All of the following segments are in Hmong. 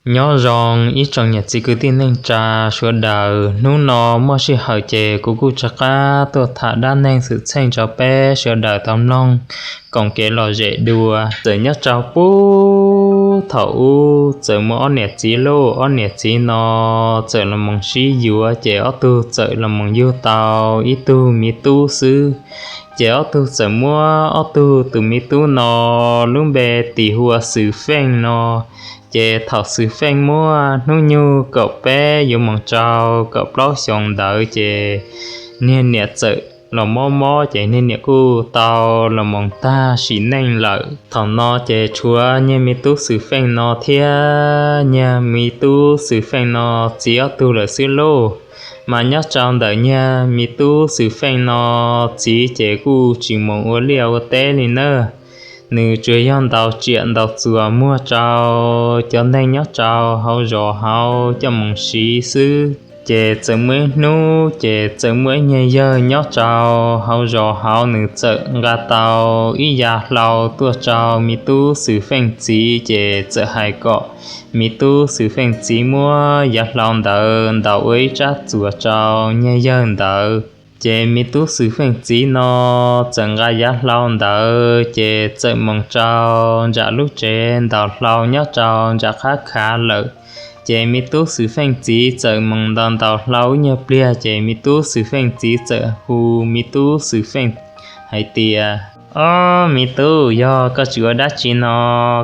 Nyob zoo ib tsoom niam txiv kwv tij neej tsa sawv daws, hnub no muaj sij hawm ces kuv kuj rov qab tuaj tham dab neeg xwm txheej rau peb sawv daws tau mloog koom kev lom zem dua. Txawm nyob rau puag thaum ub txawm muaj ob niam txiv lauj, ob niam txiv no txawm los mus sib yuav ces ob tug txawm los mus yug tau ib tug me tub xwb. Ces ob tug txawm muab ob tug tus me tub no lub npe tis hu ua Xwm Feej no. Ces thaum Xwm Feej muaj hnub nyoog kaum peb yuav mus rau kaum plaub xyoos ntawd ces niag niam txawm los mob mob ces niag niam kuj tau los mus tag sim neej lawm. Thaum no ces tshuav niag me tub Xwm Feej no thiab niag me tub Xwm Feej no txiv ob tug lawm xwb lauj. Mas nyob rau ntawm niag me tub Xwm Feej no txiv ces kuj tsis mus ua liaj ua teb li nawb. Nws tsuas yog ntaus riam ntaus txuas muag rau cov neeg nyob rau hauv zos hauv coj mus siv xwb. Ces txawm muaj ib hnub ces txawm muaj ib nyuag yawg nyob rau hauv zos hauv, nws txawm nqa tau ib yav hlau tuaj rau me tub Xwm Feej txiv, ces txawm hais kom me tub Xwm Feej txiv muab yav hlau ntawd ntaus ua ib tsab txuas rau nyuag yawg ntawd. Ces me tub Xwm Feej txiv no txawm nqa yav hlau ntawd ces txawm mus rau nram lub tsev ntaus hlau nyob rau nram qab khav lawm. Ces me tub Xwm Feej txiv txawm mus ntaus ntaus hlau ib nyuag pliag, ces me tub Xwm Feej txiv txawm hu me tub Xwm Feej hais tias, Ob, me tub, yog koj tsis ua dab tsi no,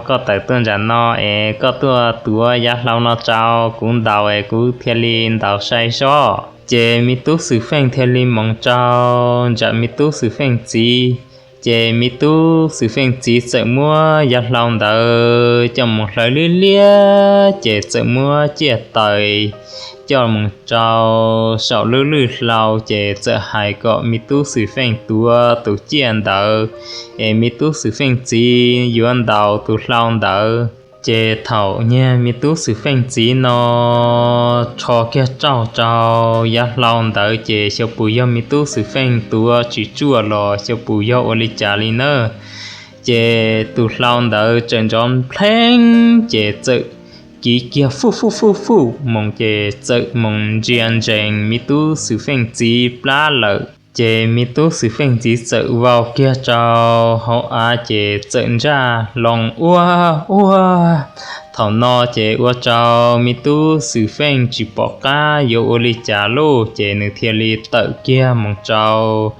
koj tawm tuaj nram no es koj tuaj tuav yav hlau no rau kuv ntaus es kuv thiaj li ntaus sai sob. Ces me tub Xwm Feej thiaj li mus rau nram me tub Xwm Feej txiv. Ces me tub Xwm Feej txiv txawm muab yav hlau ntawd coj mus hlawv liab liab, ces txawm muab ciaj taws coj mus rau saum lub lwj hlau, ces txawm hais kom me tub Xwm Feej tuav tus ciaj ntawd, es me tub Xwm Feej txiv yuav ntaus tus hlau ntawd. Ces thaum niag me tub Xwm Feej txiv no rho kiag rauj rau yav hlau ntawd, ces xyov puas yog me tub Xwm Feej tuav tsis tsuaj los xyov puas yog ua li cas li nawb. Ces tus hlau ntawd txawm nrov npleeb, ces txawm kiv kiag fuj fuj fuj fuj mus, ces txawm mus ntsia ntsees me tub Xwm Feej txiv plab lawm. Ces me tub Xwm Feej txiv txawm vau kiag rau hauv av, ces txawm ntsaj loo ua ua. Thaum no ces ua rau me tub Xwm Feej tsis pom qab yuav ua li cas lauj, ces nws thiaj li tawm kiag mus rau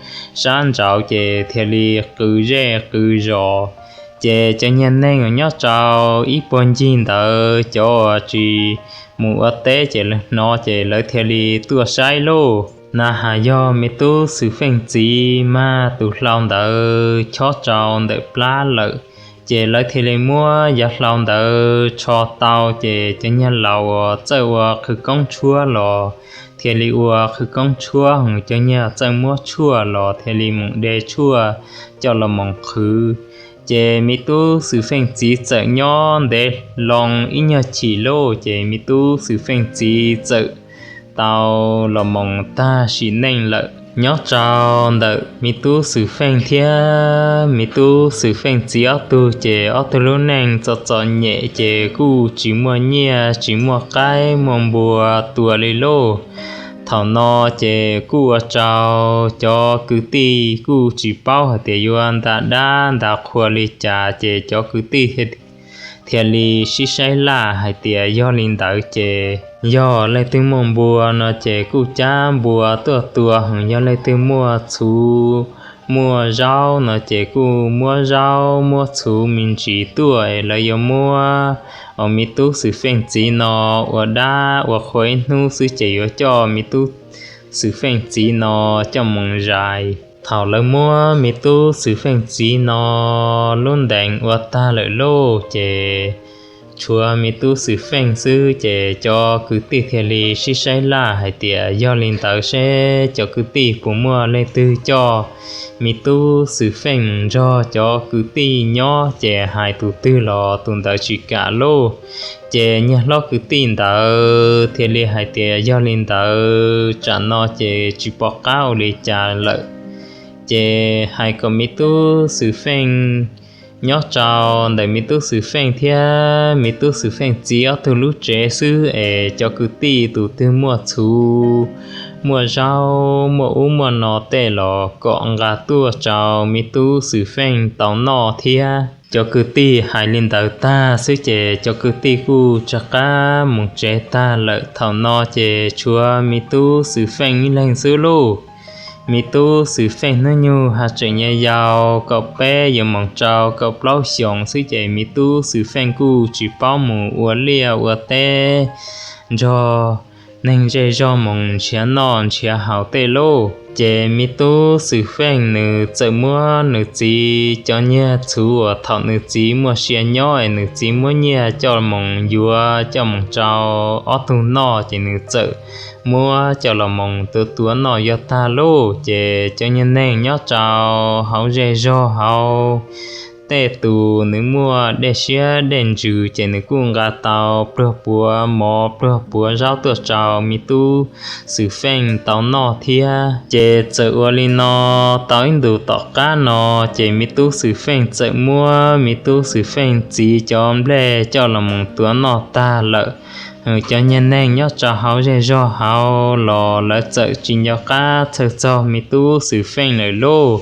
sab nraud, ces thiaj li qw zej qw zos. Ces cov niag neeg uas nyob rau ib puag ncig ntawd, cov uas tsis mus ua teb, ces lawv hnov ces lawv thiaj li tuaj saib lauj. Na has yog me tub Xwm Feej txiv mag tus hlau ntawd chob rau ntawm plab lawm, ces lawv thiaj li muab yav hlau ntawd rho tau, ces cov niag laus uas txawj ua qhwv koob tshuab los thiaj li ua qhwv koob tshuab, cov niag txawj muab tshuaj los thiaj li mus de tshuaj coj los mus qhwv. Ces me tub Xwm Feej txiv txawm nyob ntev loo ib nyuag chim lauj, ces me tub Xwm Feej txiv txawm tau los mus tag sim neej lawm. Nyob rau ntawm me tub Xwm Feej thiab me tub Xwm Feej txiv ob tug, ces ob tug lub neej txom txom nyem, ces kuj tsis muaj nyiaj tsis muaj qaib muaj npua tua li lauj. Thaum no ces kuj ua rau cov kwv tij kuj tsis paub hais tias yuav nta dab nta qhua li cas, ces cov kwv tij thiaj li sib saib laj hais tias yog li ntawd ces yog leej twg muaj npua no ces kuj cab npua tuaj tua, yog leej twg muaj txhuv muaj zaub no ces kuj muab zaub muab txhuv me ntsis tuaj, es lawv yuav muab me tub Xwm Feej txiv no ua dab ua qhua ib hnub xwb, ces yuav coj me tub Xwm Feej txiv no coj mus zais. Thaum lawv muab me tub Xwm Feej txiv no lub ntees ua tag lawm lauj, ces tshuav me tub Xwm Feej xwb, ces cov kwv tij thiaj li sib saib laj hais tias yog li ntawd seb cov kwv tij puas muaj leej twg coj me tub Xwm Feej mus nrog cov kwv tij nyob, ces hais tus twg los tus ntawd tsis kam lauj. Ces niag hlob kwv tij ntawd thiaj li hais tias yog li ntawd tsam no ces tsis pom qab ua li cas lawm, ces hais kom me tub Xwm Feej Nyob rau ntawm me tub Xwm Feej thiab me tub Xwm Feej txiv ob tug lub tsev xwb es cov kwv tij tus twg muaj txhuv, muaj zaub, muaj ub muaj no tej los kom nqa tuaj rau me tub Xwm Feej tau noj thiab. Cov kwv tij hais li ntawd tag xwb ces cov kwv tij kuj rov qab mus tsev tag lawm. Thaum no ces tshuav me tub Xwm Feej ib leeg xwb lauj. Me tub Xwm Feej hnub nyoog haj tseem yau yau, kaum peb yuav moog rau kaum plaub xyoos xwb ces me tub Xwm Feej kuj tsis paub mus ua liaj ua teb nrog neeg zej zog moog nrhiav noj nrhiav haus tej lauj. Ces me tub Xwm Feej nws txawm muab nws txiv cov nyiaj txhuv uas thaum nws txiv muaj sia nyob es nws txiv muab nyiaj coj moog yuav coj moog rau ob tug noj ces nws txawm muab coj los moog tuav tuav noj yuav tag lauj. Ces cov nyiaj neeg nyob rau hauv zej zog hauv tej tus nws muaj dej siab dej ntsws ces nws kuj nqa tau pluag puav mov pluag puav zaub tuaj rau me tub Xwm Feej tau noj thiab. Ces txawm ua li no, tau ib ntus tom qab no ces me tub Xwm Feej txawm muab me tub Xwm Feej txiv cov nplej coj los moog tuav noj tag lawm. Cov nyiaj neeg nyob rau hauv zej zog hauv los lawv txawm tsis nco qab txhawj txog me tub Xwm Feej lawm lauj.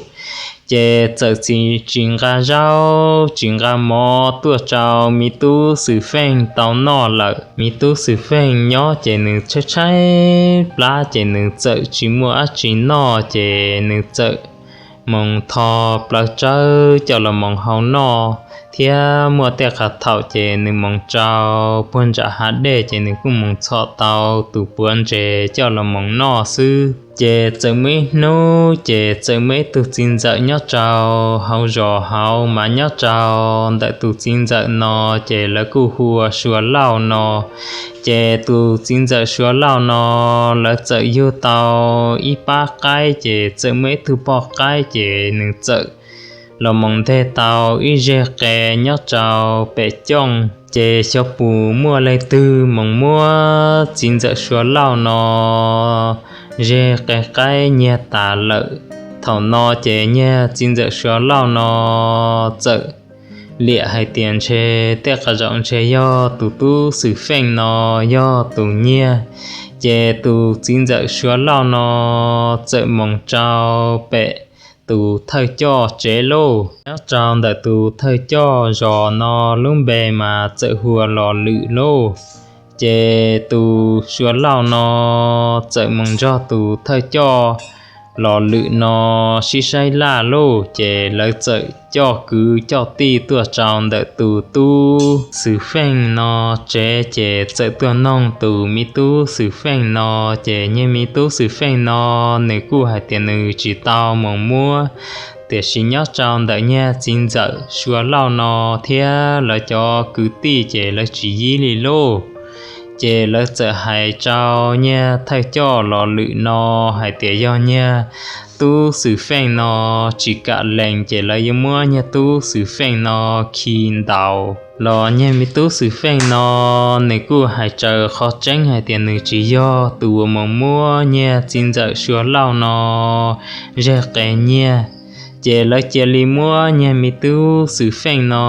Ces txawm tsis nqa zaub tsis nqa mov tuaj rau me tub Xwm Feej tau noj lawm. Me tub Xwm Feej nyob ces nws tshaib tshaib plab ces nws txawm tsis muaj dab tsi noj ces nws txawm moog tho plawv tsawb coj los moog hau noj thiab muaj tej qhov thaum ces nws moog rau puag ntsam hav dej ces nws kuj moog txhom tau tus puav ntses coj los moog noj xwb. Ces txawm muaj ib hnub ces txawm muaj ib tug txiv ntxawm nyob rau hauv zos hauv mas nyob rau ntawm tus txiv ntxawm no ces lawv kuj hu ua Suav Lauj no. Ces tus txiv ntxawm Suav Lauj no lawv txawm yug tau ib pab qaib ces txawm muaj ib tug poj qaib ces nws txawm los moog nteg tau ib zeg qe nyob rau pem cooj. Ces xyov puas muaj leej twg moog muab txiv ntxawm Suav Lauj no zeg qe qaib nyiag tas lawm. Thaum no ces nyiag txiv ntxawm Suav Lauj no txawm liam hais tias ntshe tej qhov zaum ntshe yog tus tub Xwm Feej no yog tus nyiag. Ces tus txiv ntxawm Suav Lauj no txawm moog rau pem tus thawj coj tsev lauj. Nyob rau ntawm tus thawj coj zos no lub npe mas txawm hu ua Los Lwm lauj. Ces tus Suav Lauj no txawm moog nrog tus thawj coj Los Lwm no sib saib laj lauj, ces lawv txawm coj kwv coj tij tuaj rau ntawm tus tub Xwm Feej no tsev, ces txawm tuaj noog tus me tub Xwm Feej no, ces niag me tub Xwm Feej no nws kuj hais tias nws tsis tau moog muab, tiam sis nyob rau ntawm niag txiv ntxawm Suav Lauj no thiab lawv cov kwv tij ces lawv tsis yib li lauj. Ces lawv txawm hais rau niag thawj coj Los Lwm no hais tias yog niag tub Xwm Feej no tsis kam lees ces lawv yuav muab niag tub Xwm Feej no khi ntaus. Los niag me tub Xwm Feej no nws kuj hais raws qhov tseeb hais tias nws tsis yog tus uas moog muab niag txiv ntxawm Suav Lauj no zeg qe nyiag. Ces lawv cia li muab niag me tub Xwm Feej no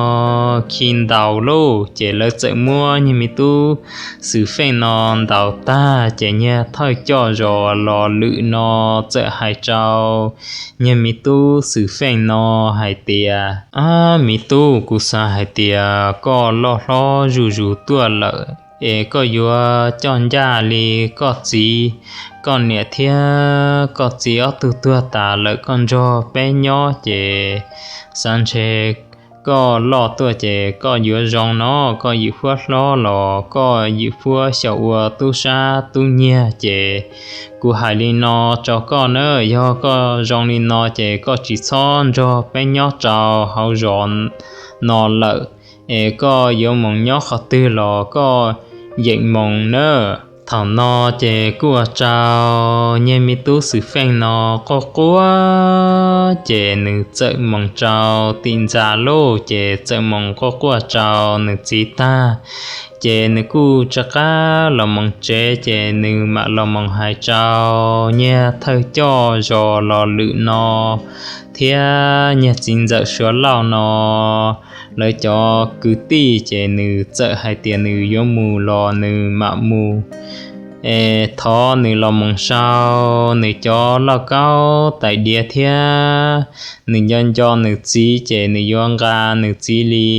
khi ntaus lauj, ces lawv txawm muab niag me tub Xwm Feej no ntaus tag, ces niag thawj coj zos Los Lwm no txawm hais rau niag me tub Xwm Feej no hais tias, Ab me tub, kuv xav hais tias koj loj hlob zuj zus tuaj lawm, es koj yuav coj ncaj li koj txiv, koj niam thiab koj txiv ob tug tuag tas lawm, koj nrog peb nyob ces xav ntshe koj loj tuaj ces koj yuav zoo no, koj ywm huab hlob los koj ywm huab xyaum ua tub sab tub nyiag, ces kuv hais li no rau koj na, yog koj zoo li no ces koj tsis txhob nrog peb nyob rau hauv zos no lawm, es koj yuav moog nyob qhov twg los koj yeem moog na. Thaum no ces kuj ua rau niag me tub Xwm Feej no quaj quaj, ces nws txawm moog rau tim ntxa lauj, ces txawm moog quaj quaj rau nws txiv tag, Ces nws kuj rov qab los mus tsev, ces nws mam los mus hais rau nyiag thawj coj zos los lwm no thiab nyiag txiv ntxawm Suav Lauj no lawv cov kwv tij, ces nws txawm hais tias nws yuav mus los nws mam mus, es thov nws los mus sau nws cov lauj kaub tais diav thiab nws nco nco nws txiv, ces nws yuav nqa nws txiv li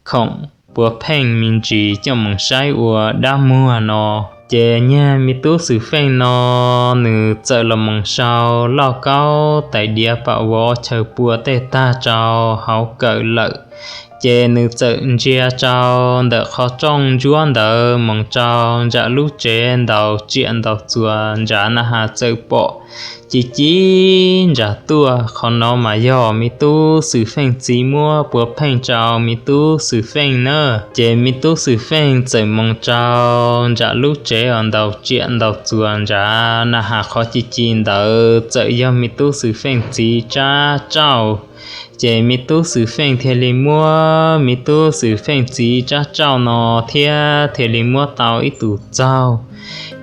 khoom puav pheej me ntsis coj mus saib ua dab muag no. Ces nyiag me tub Xwm Feej no nws txawm los mus sau lauj kaub tais diav pam vov chaw pua tej tag rau hauv kawm lawm. Ces nws txawm ntsia rau ntawm qhov rooj ntsuab ntawd mus rau nram lub tsev ntaus riam ntaus txuas nrad na has txawm pom ci ci nram tuaj. Qhov no mas yog me tub Xwm Feej txiv muab puav pheej rau me tub Xwm Feej na. Ces me tub Xwm Feej txawm mus rau nram lub tsev uas ntaus riam ntaus txuas nrad na has qhov ci ci ntawd txawm yog me tub Xwm Feej txiv tsab rauj. Ces me tub Xwm Feej thiaj li muab me tub Xwm Feej txiv tsab rauj no thiab thiaj li muab tau ib tus txaug.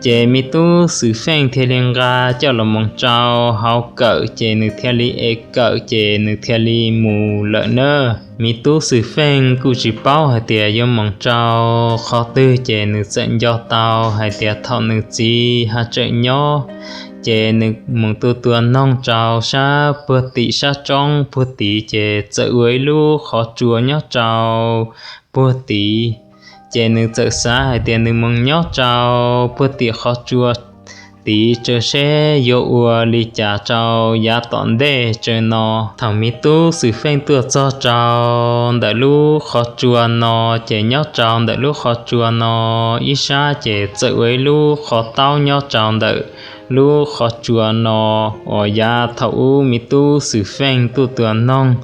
Ces me tub Xwm Feej thiaj li nqa coj los mus rau hauv kawm, ces nws thiaj li ev kawm, ces nws thiaj li mus lawm na. Me tub Xwm Feej kuj tsis paub hais tias yuav mus rau qhov twg, ces nws txawm nco tau hais tias thaum nws txiv haj tseem nyob, ces nws mus tu tua noog rau sab puag tim sab roob puag tid, ces txawm ua ib lub qhov tsua nyob rau puag tid. Ces nws txawm xav hais tias nws mus nyob rau puag tim qhov tsua tid tsawv seb yuav ua li cas rau yav tom ntej tsawv no. Thaum me tub Xwm Feej tuaj txog rau ntawm lub qhov tsua no, ces nyob rau ntawm lub qhov tsua no ib sab ces txawm ua ib lub qhov taub nyob rau ntawm lub qhov tsua no uas yav thaum ub me tub Xwm Feej tuaj tua noog.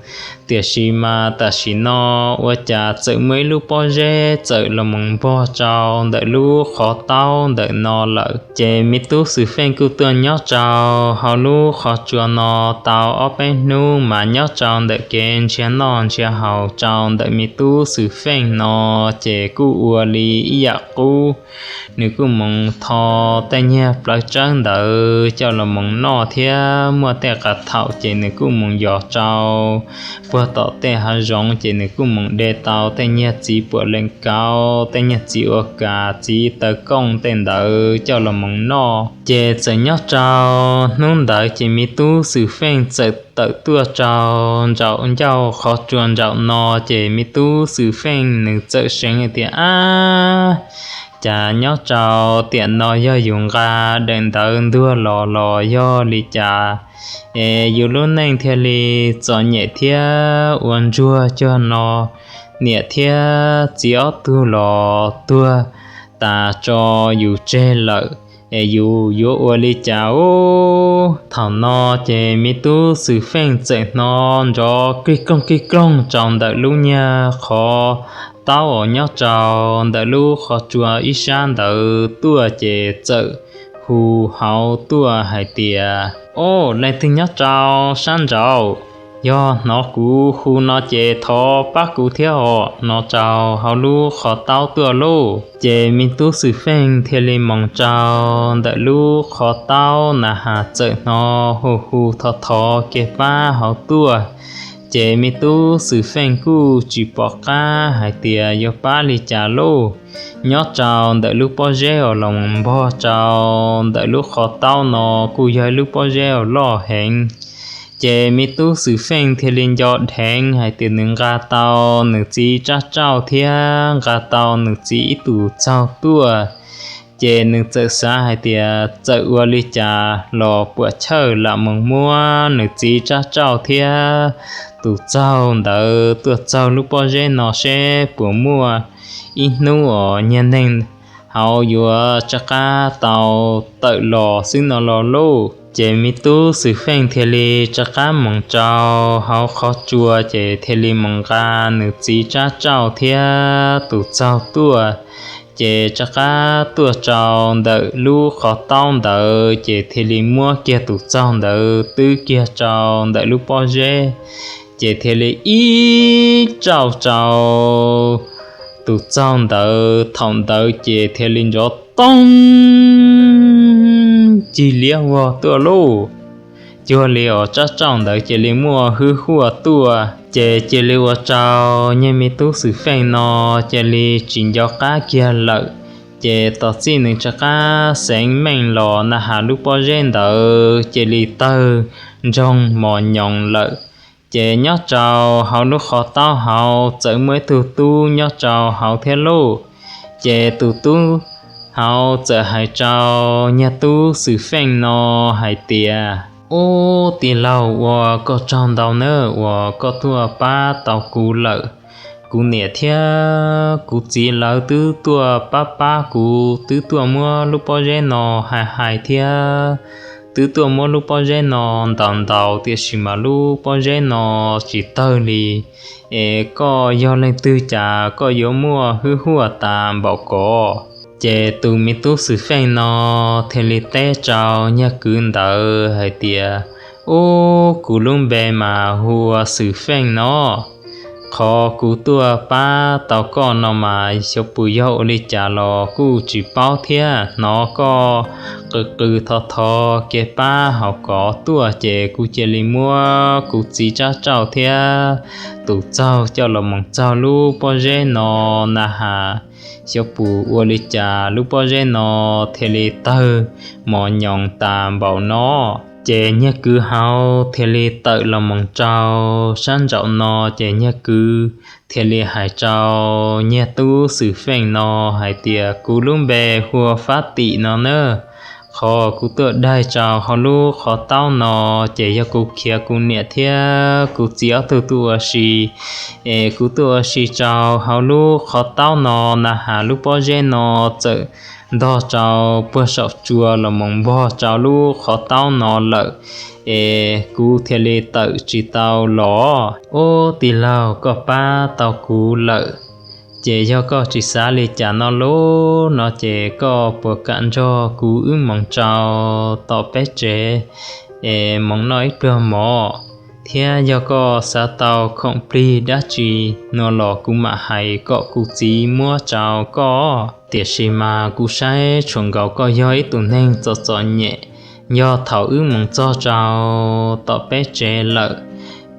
Tiam sis mas tam sim no ua cas txawm muaj ib lub pob zeb txawm los mus npog rau ntawm lub qhov taub ntawm no lawm. Ces me tub Xwm Feej kuj tuaj nyob rau hauv lub qhov tsua no tau ob peb hnub, mas nyob rau ntawm kev nrhiav noj nrhiav haus rau ntawm me tub Xwm Feej no ces kuj ua li ib yam qub. Nws kuj mus tho tej nyiag plawv tsawb ntawd coj los mus noj thiab muaj tej qas thaum ces nws kuj mus yos rau puag tom tej hav zoov, ces nws kuj mus de tau tej nyiag txiv puam leem kauv, tej nyiag txiv ua kas, txiv taw kooj tej ntawd coj los mus noj. Ces txawm nyob rau hnub ntawd ces me tub Xwm Feej txawm tawm tuaj rau nraum ncauj qhov tsua nraum no, ces me tub Xwm Feej nws txawm seev hais tias, Ab, cas nyob rau tiam no yog yus nqa daim ntawv ntuag los los yog li cas es yus lub neej thiaj li txom nyem thiab ua ntsuag cuag no, niam thiab txiv ob tug los tuag tas tso yus tseg lawm, es yus yuav ua li cas ub? Thaum no ces me tub Xwm Feej txawm hnov nrov kig koog kig koog rau ntawm lub nyiag qhov taub uas nyob rau ntawm lub qhov tsua ib sab ntawd tuaj, ces txawm hu hauv tuaj hais tias, Ob, leej twg nyob rau sab nraud? Yog hnov kuv hu no ces thov pab kuv thiab os, no rau hauv lub qhov taub tuaj lauj. Ces me tub Xwm Feej thiaj li mus rau ntawm lub qhov taub na has txawm hnov hu hu thov thov kev pab hauv tuaj. Ces me tub Xwm Feej kuj tsis pom qab hais tias yuav pab li cas lauj. Nyob rau ntawm lub pob zeb uas los npog rau ntawm lub qhov taub no kuj yog ib lub pob zeb uas loj heev. Ces me tub Xwm Feej thiaj li nco dheev hais tias nws nqa tau nws txiv tsab rauj thiab nqa tau nws txiv ib tus txaug tuaj. Ces nws txawm xav hais tias txawm ua li cas los puam chawj lam mus muab nws txiv tsab rauj thiab tus txaug ntawd tuaj txaug lub pob zeb no seb puas muaj ib hnub uas nyiag neeg hauv yuav rov qab tau tawm los xwb no los lauj. Ces me tub Xwm Feej thiaj li rov qab mus rau hauv qhov tsua, ces thiaj li mus nqa nws txiv tsab rauj thiab tus txaug tuaj. Ces rov qab tuaj rau ntawm lub qhov taub ntawd, ces thiaj li muab kiag tus txaug ntawd twb kiag rau ntawm lub pob zeb, ces thiaj li ib rauj rau Tus txaug ntawd thaum ntawd ces thiaj li nrov toog cig liab vog tuaj lauj. Cuag li os, tsab tsauj ntawd cia li muaj hwj huaj tuaj, ces cia li ua rau niag me tub Xwm Feej no cia li tsis nco qab kiag lawm. Ces tom txij nws rov qab xeev meej los na has lub pob zeb ntawd cia li tawg nroog mos nyoos lawm. Ces nyob rau hauv lub qhov taub hauv txawm muaj ib tug tub nyob rau hauv thiab lauj. Ces tus tub hauv txawm hais rau niag tub Xwm Feej no hais tias, Ub, tij laug, ua koj tsaug ntau nawb uas koj tuaj pab tau kuv lawm. Kuv niam thiab kuv txiv lawv twb tuaj pab pab kuv, twb tuaj muab lub pob zeb no hais hais thiab twb tuaj muab lub pob zeb no ntaus ntaus, tiam sis mas lub pob zeb no tsis tawg li. Es koj yog leej twg cas koj yuav muaj hwj huaj tas npaum ko? Ces tus me tub Xwm Feej no thiaj li teb rau niag kwv ntawd hais tias, Ub, kuv lub npe mas hu ua Xwm Feej no. Qhov kuv tuaj pab tau koj no mas xyov puas yog ua li cas los kuj tsis paub thiab, hnov koj qw qw thov thov kev pab hauv kov tuaj, ces kuv cia li muab kuv txiv tsab tsauj thiab tus txaug coj los mus txaug lub pob zeb no na has. Xyov puas ua li cas lub pob zeb no thiaj li tawg mos nyoos tas npaum no. Ces niag kwv hauv thiaj li tawm los mus rau sab nraum no, ces niag kwv thiaj li hais rau niag tub Xwm Feej no hais tias, Kuv lub npe hu ua Fab Tim no nawb. Qhov kuv tuaj daig rau hauv lub qhov taub no ces yog kuv khiav kuv niam thiab kuv txiv ob tug tuaj ua si, es kuv tuaj ua si rau hauv lub qhov taub no na has lub pob zeb no txawm ntog rau puag saum tsua los mus npog rau lub qhov taub no lawm, es kuv thiaj li tawm tsis tau los. Ub, tij laug, koj pab tau kuv lawm, ces yog koj tsis xav li cas no lub no ces koj puas kam nrog kuv wb mus rau tom peb tsev es mus noj ib pluag mov, thiab yog koj xav tau khoom plig dab tsi no los kuv mam hais kom kuv txiv muab rau koj. Tiam sis mas kuv saib tshuam nkaus koj yog ib tug neeg txom txom nyem, yog thaum wb mus txog rau tom peb tsev lawm,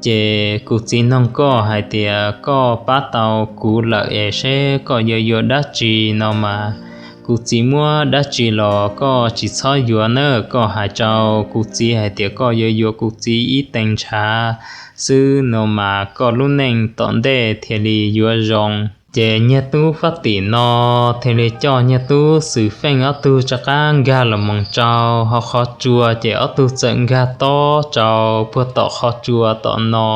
ces kuv txiv noog koj hais tias koj pab tau kuv lawm es seb koj yuav yuav dab tsi no mas kuv txiv muab dab tsi los koj tsis txhob yuav nawb. Koj hais rau kuv txiv hais tias koj yuav yuav kuv txiv ib teev ntshav xwb no mas koj lub neej tom ntej thiaj li yuav zoo. Ces niag tub Fab Tim no thiaj li coj niag tub Xwm Feej ob tug rov qab nkag los mus rau hauv qhov tsua, ces ob tug txawm nkag tob rau puag tom qhov tsua tom no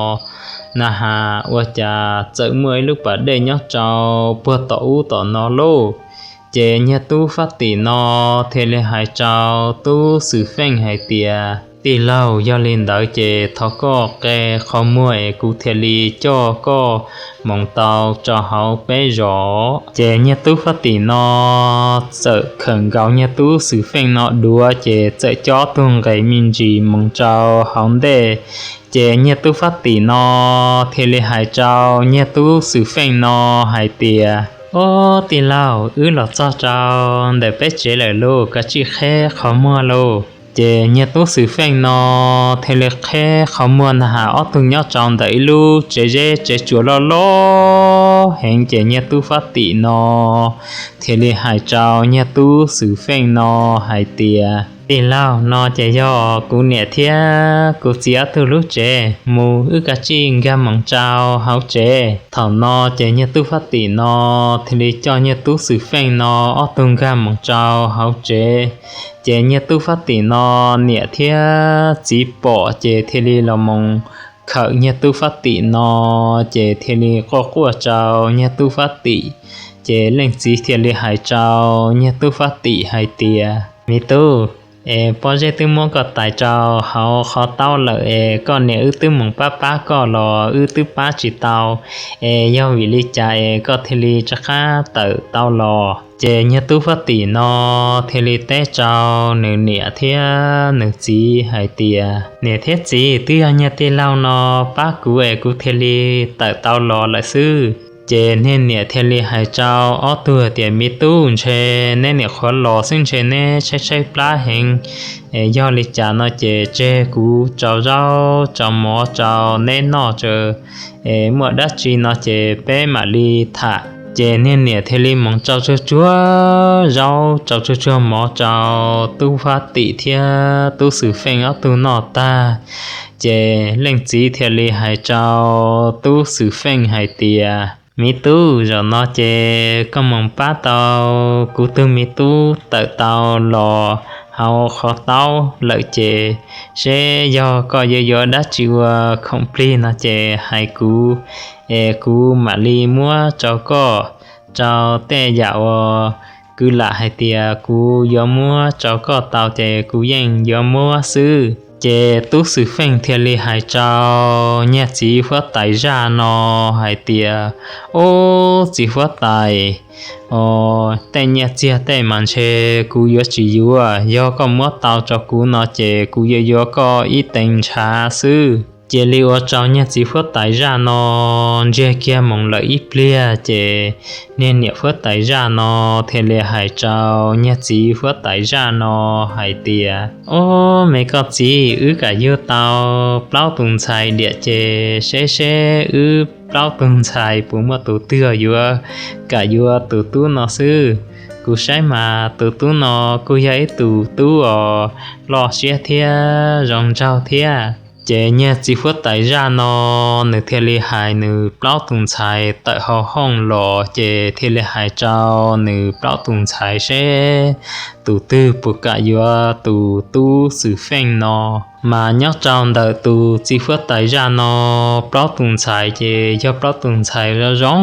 na has ua cas txawm muaj ib lub pas dej nyob rau puag tom ub tom no lauj. Ces niag tub Fab Tim no thiaj li hais rau tub Xwm Feej hais tias, Tij laug, yog li ntawd ces thov koj qe qhov muag es kuv thiaj li coj koj mus tau rau hauv peb zos. Ces niag tub Fab Tim no txawm khawm nkaus niag tub Xwm Feej no duav, ces txawm coj ob tug nqes me ntsis mus rau hauv ntej. Ces niag tub Fab Tim no thiaj li hais rau niag tub Xwm Feej no hais tias, Ob, tij laug, wb los txog rau ntawm peb tsev lawm lauj, koj tsij qheb qhov muag lauj. Ces niag tub Xwm Feej no thiaj li qheb qhov muag na has ob tug nyob rau ntawm ib lub tsev zeb tsev tsuas loj loj heev, ces niag tub Fab Tim no thiaj li hais rau niag tub Xwm Feej no hais tias, Tij laug, no ces yog kuv niam thiab kuv txiv ob tug lub tsev, mus wb koj tsij nkag mus rau hauv tsev. Thaum no ces niag tub Fab Tim no thiaj li coj niag tub Xwm Feej no ob tug nkag mus rau hauv tsev. Ces niag tub Fab Tim no niam thiab txiv pom ces thiaj li los mus khawm niag tub Fab Tim no, ces thiaj li quaj quaj rau niag tub Fab Tim. Ces leej txiv thiaj li hais rau niag tub Fab Tim hais tias, Me tub, es pob zeb twb muab koj tais rau hauv qhov taub lawm es koj niam wb twb mus pab pab koj los wb twb pab tsis tau, es yog vim li cas es koj thiaj li rov qab tawm tau los? Ces niag tub Fab Tim no thiaj li teb rau nws niam thiab nws txiv hais tias, Niam thiab txiv, twb yog niag tij laug no pab kuv es kuv thiaj li tawm tau los lawm xwb. Ces niag niam thiaj li hais rau ob tug tias, Me tub, ntshe neb nyuam qhuav los xwb, ntshe neb tshaib tshaib plab heev. Yog li cas no ces tseg kuv tsau zaub tsau mov rau neb noj tso, es muaj dab tsi no ces peb mam li tham. Ces niag niam thiaj li mus tsau tsuag tsuag zaub tsau tsuag tsuag mov rau tub Fab Tim thiab tub Xwm Feej ob tug noj tag, ces leej txiv thiaj li hais rau tub Xwm Feej hais tias, Me tub, zaum no ces koj mus pab tau kuv tug me tub tawm tau los hauv qhov taub lawm ces seb yog koj yuav yuav dab tsi ua khoom plig no ces hais kuv, es kuv mam li muab rau koj. Rau tej yam uas kuv lam hais tias kuv yuav muab rau koj tau ces kuv yeej yuav muab xwb. Ces tub Xwm Feej thiaj li hais rau niag txiv huab tais zaj no hais tias, Ob, txiv huab tais, tej nyiaj txiag tej mas ntshe kuv yuav tsis yuav, yog koj muab tau rau kuv no ces kuv yuav yuav koj ib teev ntshav xwb. Cia li ua rau niag txiv huab tais zaj no ntsiag kiag mus lawm ib pliag ces niag niam huab tais zaj no thiaj li hais rau niag txiv huab tais zaj no hais tias, Ob, me koj txiv, wb kam yug tau plaub tus ntxhais diam ces seb seb wb plaub tug ntxhais puas muaj tus twg yuav kam yuav tus tub no xwb. Kuv saib mas tus tub no kuj yog ib tus tub uas loj siab thiab zoo nraug thiab. Ces niag txiv huab tais zaj no nws thiaj li hais nws plaub tus ntxhais tawm hauv hoob los ces thiaj li hais rau nws plaub tus ntxhais seb tus twg puas kam yuav tus tub Xwm Feej no. Mas nyob rau ntawm tus txiv huab tais zaj no plaub tus ntxhais ces yog plaub tus ntxhais zoo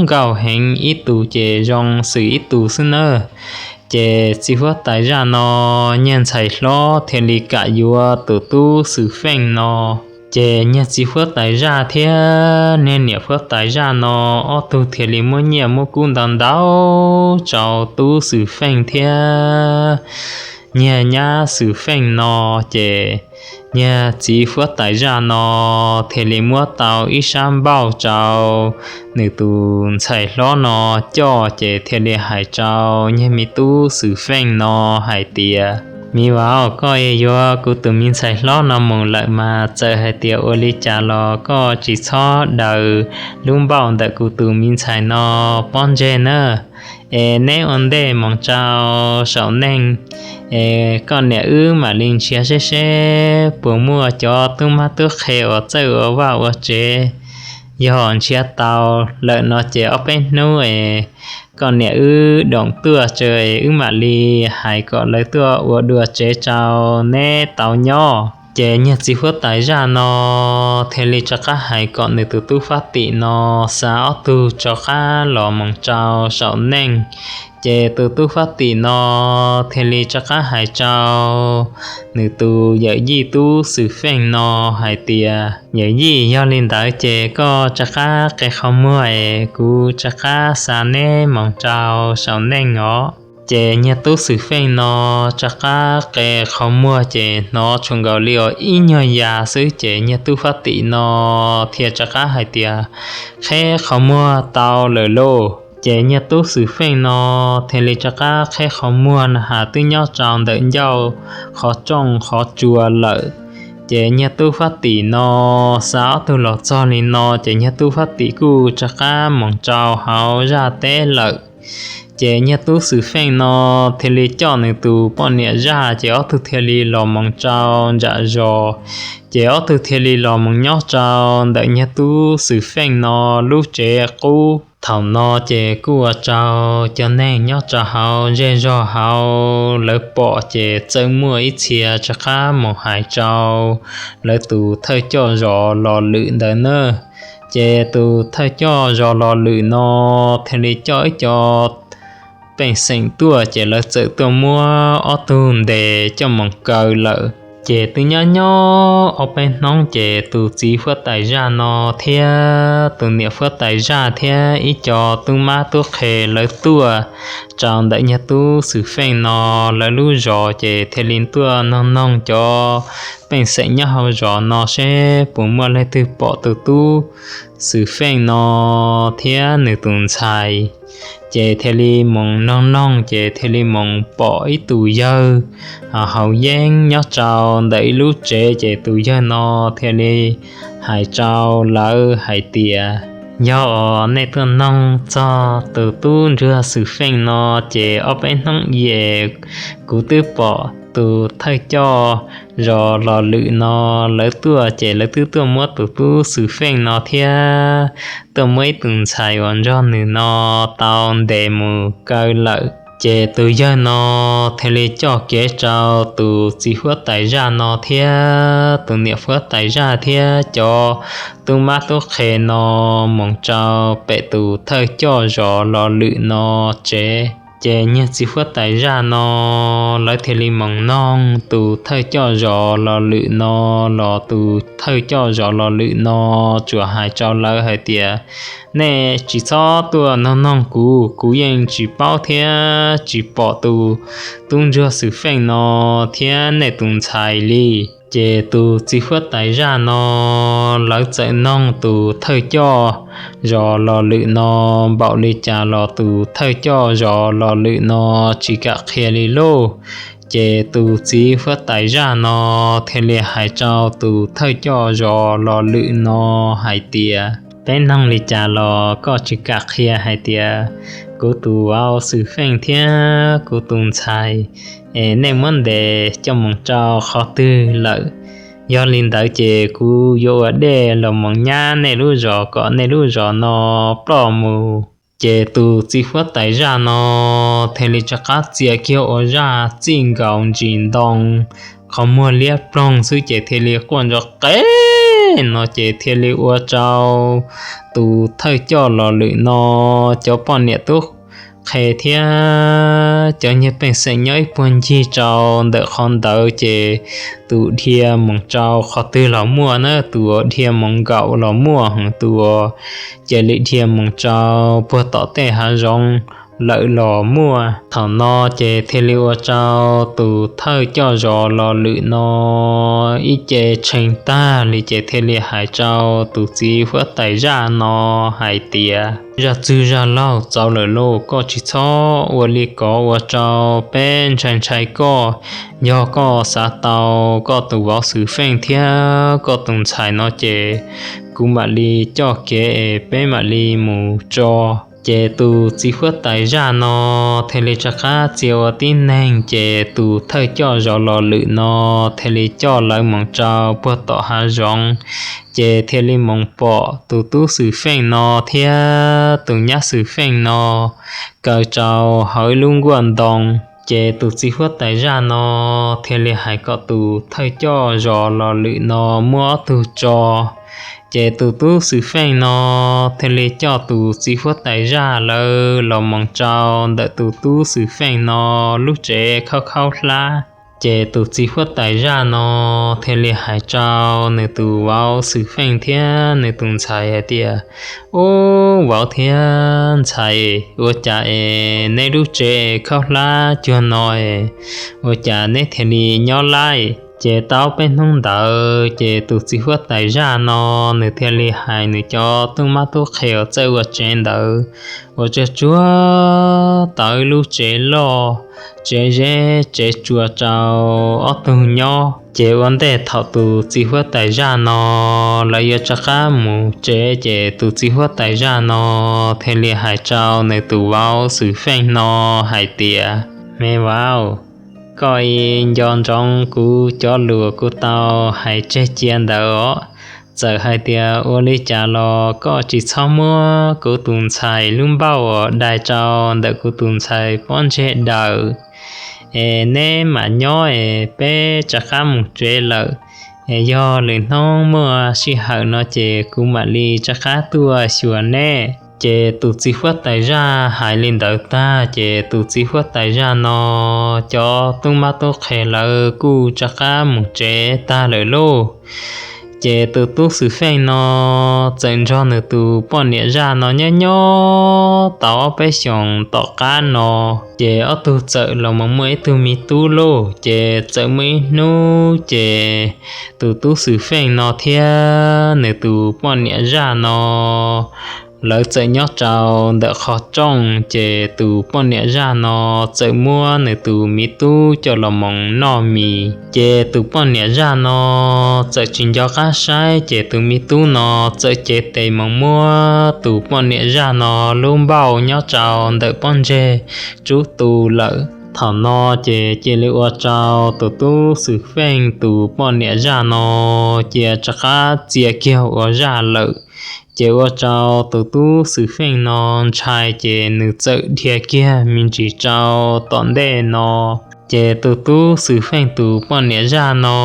nkauj heev, ib tus ces zoo xwm ib tus xwb nawb. Ces txiv huab tais zaj no niag ntxhais hlob thiaj li kam yuav tus tub Xwm Feej no. Ces niag txiv huab tais zaj thiab niag niam huab tais zaj no ob tug thiaj li muab nyiaj muab kub ntau ntau rau tub Xwm Feej thiab niag nyab Xwm Feej no. Ces niag txiv huab tais zaj no thiaj li muab tau ib sab npauj rau nws tus ntxhais hlob no coj ces thiaj li hais rau niag me tub Xwm Feej no hais tias, Me vauv, koj yuav kuv tus me ntxhais hlob no mus lawm mas txawm hais tias ua li cas los koj tsis txhob daws lub npauj ntawm kuv tus me ntxhais no pob ntseg nawb. Es neb ua ntej mus rau saum neej, es koj niam wb mam li nrhiav seb seb puas muaj cov tub mab tub qhe uas txawj ua vaj ua tsev. Yog nrhiav tau lawm no ces ob peb hnub es koj niam wb doom tuaj tso es wb mam li hais kom lawv tuaj ua dua tsev rau neb tau nyob. Ces niag txiv huab tais zaj no thiaj li rov qab hais kom nws tus tub Fab Tim no xa ob tug rov qab los mus rau saum neej. Ces tus tub Fab Tim no thiaj li rov qab hais rau nws tus yawm yij tub Xwm Feej no hais tias, Yawm yij, yog li ntawd ces koj rov qab qe qhov muag es kuv rov qab xa neb mus rau saum neej os. Ces niag tub Xwm Feej no rov qab qe qhov muag ces hnov tshua nkaus li uas ib nyuag ya xwb ces niag tub Fab Tim no thiaj rov qab hais tias, Qheb qhov muag tau lawm lauj. Ces niag tub Xwm Feej no thiaj li rov qab qheb qhov muag na has twb nyob rau ntawm ncauj qhov rooj qhov tsua lawm. Ces niag tub Fab Tim no xa ob tug los txog li no ces niag tub Fab Tim kuj rov qab mus rau hauv zaj teb lawm. Ces niag tub Xwm Feej no thiaj li coj nws tus poj niam zaj ces ob tug thiaj li los mus rau nram zos. Ces ob tug thiaj li los mus nyob rau ntawm niag tub Xwm Feej no lub tsev qub. Thaum no ces kuj ua rau cov neeg nyob rau hauv zej zog hauv lawv pom ces txawm muaj ib txhia rov qab mus hais rau lawv tus thawj coj zos Los Lwm ntawd na. Ces tus thawj coj zos Los Lwm no thiaj li coj ib co pej xeem tuaj ces lawv txawm tuaj muab ob tug ntes coj mus kaw lawm. Ces twb nyob nyob ob peb hnub ces tus txiv huab tais zaj no thiab tus niam huab tais zaj thiab ib co tub mab tub qhe lawv tuaj rau ntawm nyuag tub Xwm Feej no lawv lub zos ces thiaj li tuaj noog noog cov pej xeem nyob hauv zos no seb puas muaj leej twg pom tus tub Xwm Feej no thiab nws tus ntxhais. Ces thiaj li mus noog noog ces thiaj li mus pom ib tus yawg haus yeeb nyob rau ntawm ib lub tsev ces tus yawg no thiaj li hais rau lawv hais tias, yog nej tuaj noog txog tus tub ntsuag Xwm Feej no ces ob peb hnub i es kuv twb pom tus thawj coj zos Los Lwm no lawv tuaj ces lawv twb tuaj muab tus tub Xwm Feej no thiab tuaj muab ib tus ntxhais uas nrog nws no tau ntes mus kaw lawm. Ces tus yawg no thiaj li coj kev rau tus txiv huab tais zaj no thiab tus niam huab tais zaj thiab cov tub mab tub qhe no mus rau pem tus thawj coj zos Los Lwm no tsev. Ces niag txiv huab tais zaj no lawv thiaj li mus noog tus thawj coj zos Los Lwm no los tus thawj coj zos Los Lwm no tsuas hais rau lawv hais tias, nej tsis txhob tuaj noog noog kuv, kuv yeej tsis paub thiab tsis pom tus tub ntsuag Xwm Feej no thiab nej tus ntxhais li. Ces tus txiv huab tais zaj no lawv txawm noog tus thawj coj zos Los Lwm no npaum li cas los tus thawj coj zos Los Lwm no tsis kam qhia li lauj. Ces tus txiv huab tais zaj no thiaj li hais rau tus thawj coj zos Los Lwm no hais tias, peb noog li cas los koj tsis kam qhia hais tias kuv tus vauv Xwm Feej thiab kuv tus ntxhais es nej muab ntes coj mus rau qhov twg lawm. Yog li ntawd ces kuv yuav ua dej los mus nyab nej lub zos kom nej lub zos no ploj mus. Ces tus txiv huab tais zaj no thiaj li rov qab txia kiag ua zaj txij nkaus ntsis ntoo, qhov muag liab ploog xwb ces thiaj li quaj ntsov qees no ces thiaj li ua rau tus thawj coj Los Lwm no cov poj niam tub qhe thiab cov niag pej xeem nyob ib puag ncig rau ntawm qhov ntawd ces tus dhia mus rau qhov twg los muaj na, tus uas dhia mus nkaum los muaj, tus uas cia li dhia mus rau puag tom tej hav zoov lawm los muaj. Thaum no ces thiaj li ua rau tus thawj coj zos Los Lwm no ib ce tshee tag li ces thiaj li hais rau tus txiv huab tais zaj no hais tias, zaj txwg zaj laug, txaus lawm lauj, koj tsis txhob ua li ko ua rau peb ntshai ntshai koj. Yog koj xav tau koj tus vauv Xwm Feej thiab koj tus ntxhais no ces kuv mam li coj kev es peb mam li mus tso. Ces tus txiv huab tais zaj no thiaj li rov qab txia ua tib neeg, ces tus thawj coj zos Los Lwm no thiaj li coj lawv mus rau puag tom hav zoov, ces thiaj li mus pom tus tub Xwm Feej no thiab tus nyab Xwm Feej no kaw rau hauv ib lub nkuaj ntoo. Ces tus txiv huab tais zaj no thiaj li hais kom tus thawj coj zos Los Lwm no muab ob tug tso. Ces tus tub Xwm Feej no thiaj li coj tus txiv huab tais zaj lawv los mus rau ntawm tus tub Xwm Feej no lub tsev khaub khaub hlab. Ces tus txiv huab tais zaj no thiaj li hais rau nws tus vauv Xwm Feej thiab nws tus ntxhais hais tias, ub, vauv thiab ntxhais, ua cas es neb lub tsev khaub hlab cuag no es ua cas neb thiaj li nyob laij? Ces tau peb hnub ntawd ces tus txiv huab tais zaj no nws thiaj li hais nws cov tub mab tub qhe uas txawj ua tsev ntawd ua tsuag tsuag tau ib lub tsev loj, tsev zeb tsev tsua rau ob tug nyob. Ces ua ntej thaum tus txiv huab tais zaj no lawv yuav rov qab mus tsev ces tus txiv huab tais zaj no thiaj li hais rau nws tus vauv Xwm Feej no hais tias, me vauv, koj nco ntsoov kuv cov lus kuv tau hais tseg cia ntawd os. Txawm hais tias ua li cas los koj tsis txhob muab kuv tus ntxhais lub npauj uas dai rau ntawm kuv tus ntxhais pob ntseg daws, es neb mam nyob es peb rov qab mus tsev lawm. Es yog lwm hnub muaj sij hawm no ces kuv mam li rov qab tuaj xyuas neb. Ces tus txiv huab tais zaj hais li ntawd tag ces tus txiv huab tais zaj no cov tub mab tub qhe lawv kuj rov qab mus tsev tag lawm lauj. Ces tus tub Xwm Feej no txawm nrog nws tus poj niam zaj no nyob nyob tau ob peb xyoos tom qab no, ces ob tug txawm los mus muaj ib tug me tub lauj. Ces txawm muaj ib hnub ces tus tub Xwm Feej no thiab nws tus poj niam zaj no lawv txawm nyob rau ntawm qhov rooj, ces tus poj niam zaj no txawm muab nws tus me tub coj los mus noj mis. Ces tus poj niam zaj no txawm tsis nco qab saib, ces tus me tub no txawm cev tes mus muab tus poj niam zaj no lub npauj nyob rau ntawm pob ntseg rub tu lawm. Thaum no ces cia li ua rau tus tub Xwm Feej tus poj niam zaj no cia rov qab txia kiag ua zaj lawm. Ces ua rau tus tub Xwm Feej no ntshai, ces nws txawm dhia kiag me ntsis rau tom ntej no. Ces tus tub Xwm Feej tus poj niam zaj no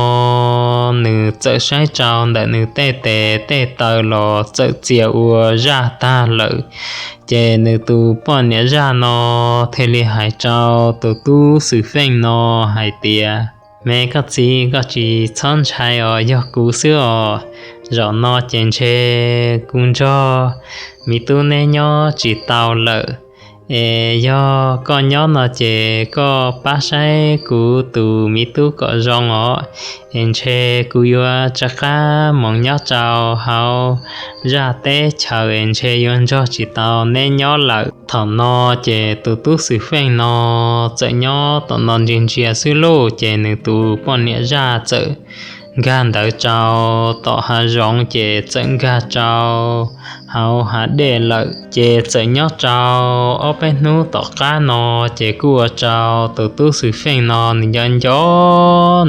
nws txawm saib rau ntawm nws tej tes tej taw los txawm txia ua zaj tag lawm. Ces nws tus poj niam zaj no thiaj li hais rau tus tub Xwm Feej no hais tias, Me koj txiv, koj tsis txhob ntshai os, yog kuv xwb os. Zaum no ces ntshe kuv nrog me tub neb nyob tsis tau lawm. Es yog koj nyob no ces koj pab saib kuv tus me tub kom zoo os. Es ntshe kuv yuav rov qab mus nyob rau hauv zaj teb chaws, es ntshe yuav nrog tsis tau neb nyob lawm. Thaum no ces tus tub Xwm Feej no txawm nyob tom no ntsia ntsia xwb lauj, ces nws tus poj niam zaj txawm nkag ntawd rau tom hav zoov, ces txawm nkag rau hauv hav dej lawm. Ces txawm nyob rau ob peb hnub tom qab no, ces kuj ua rau tus tub Xwm Feej no nws nco nco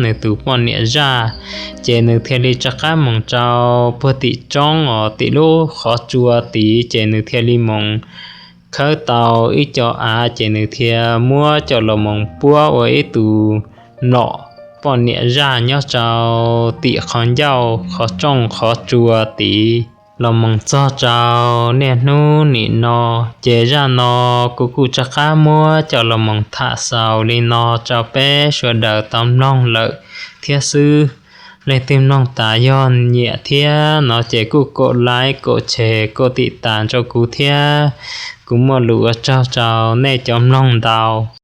nws tus poj niam zaj, ces nws thiaj li rov qab mus rau puag tim roob os, tim lub qhov tsua tid, ces nws thiaj li mus khawb tau ib co av, ces nws thiaj muab coj los mus puab ua ib tus mlom poj niam zaj nyob rau tim qhov ncauj qhov rooj qhov tsua tid. Los mus txog rau niaj hnub nim no, ces zaj no kuv kuj rov qab muab coj los mus tham xaus li no rau peb sawv daws tau mloog lawm thiab xwb. Leej twg mloog tas yog nyiam thiab no ces kuj kom like, kom share, kom tim tas rau kuv thiab. Kuv muaj lus ua tsaug rau nej cov mloog ntau.